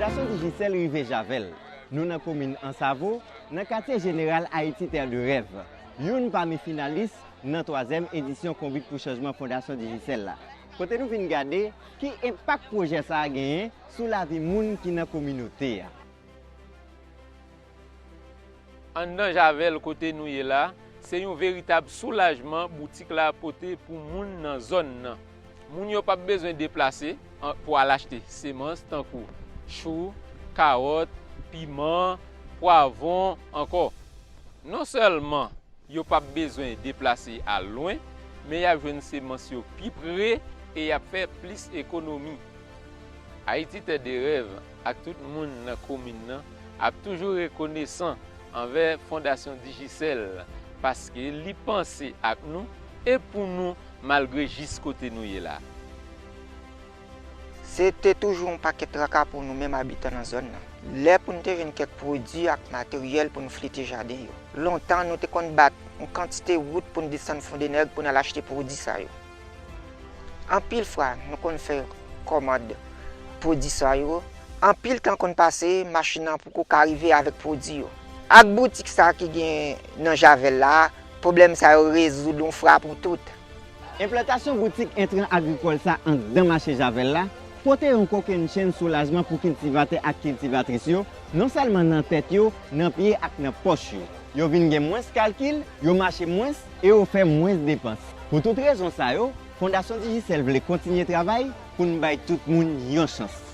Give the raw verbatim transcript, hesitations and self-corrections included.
Fondasyon Digicel rive Javèl. Nou nan komin Ansavo, nan katye jeneral Ayiti Tè de Rèv, youn pami finalis nan twazyèm edisyon Konbit pou Chanjman Fondasyon Digicel la, kote nou vin gade ki enpak pwojè sa a genyen sou lavi moun ki nan kominote a. Anndan Javèl kote nou ye la, se yon veritab soulajman boutik la pote pou moun nan zòn nan. Moun yo p ap bezwen deplase an, pou al achte semans tankou chou, kawòt, piman, pwavwon ankò. Non sèlman yo p ap bezwen deplase al lwen, men y ap jwenn semans yo pi pre e y ap fè plis ekonomi. Ayiti Tè de Rèv ak tout moun nan komin nan ap toujou rekonesan anvè Fondasyon Digicel paske li panse ak nou e pou nou malgre jis kote nou ye la. Se te toujou yon pakèt traka pou nou menm abitan nan zòn nan. Lè pou n te jwenn kèk pwodui ak materyèl pou n flite jaden yo. Lontan, nou te konn bat yon kantite wout pou n desann Fondènèg pou n al achte pwodui sa yo. Anpil fwa, nou konn fè kòmand pwodui sa yo. Anpil tan konn pase, machin nan poko ka rive avèk pwodui yo. Ak boutik sa ki gen nan Javèl la, pwoblèm sa yo rezoud yon fwa pou tout. Enplantasyon boutik entran agrikòl sa anndan mache Javèl la pote yon kokennchenn soulajman pou kiltivatè ak kiltivatris yo, non sèlman nan tèt yo, nan pye ak nan pòch yo. Yo vin gen mwens kalkil, yo mache mwens e yo fè mwens depans. Pou tout rezon sa yo, Fondasyon Digicel vle kontinye travay pou n bay tout moun yon chans.